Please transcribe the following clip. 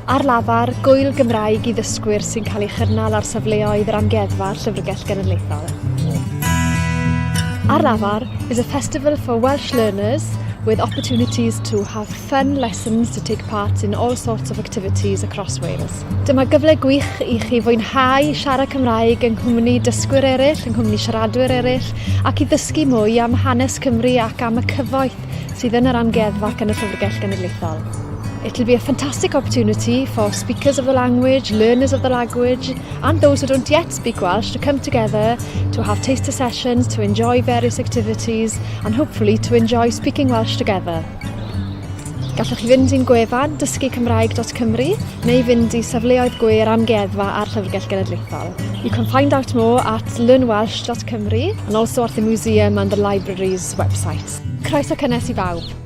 Ar Lafar, gŵyl Gymraeg i ddysgwyr sy'n cael ei chynnal ar safleoedd yr Amgueddfa a'r Llyfrgell Genedlaethol. Ar Lafar is a festival for Welsh learners with opportunities to have fun lessons to take part in all sorts of activities across Wales. Dyma gyfle gwych i chi fwynhau siarad Cymraeg yng nghwmni dysgwyr eraill, yng nghwmni siaradwyr eraill, ac i ddysgu mwy am hanes Cymru ac am y cyfoeth sydd yn yr Amgueddfa ac yn y Llyfrgell Genedlaethol. It'll be a fantastic opportunity for speakers of the language, learners of the language, and those who don't yet speak Welsh to come together to have taster sessions, to enjoy various activities, and hopefully to enjoy speaking Welsh together. Gallwch chi fynd i'n gwefan dysgucymraeg.cymru neu fynd i safleoedd gwe'r Amgueddfa a'r Llyfrgell Genedlaethol. You can find out more at learnwelsh.cymru and also at the museum and the library's websites. Croeso cynnes i bawb.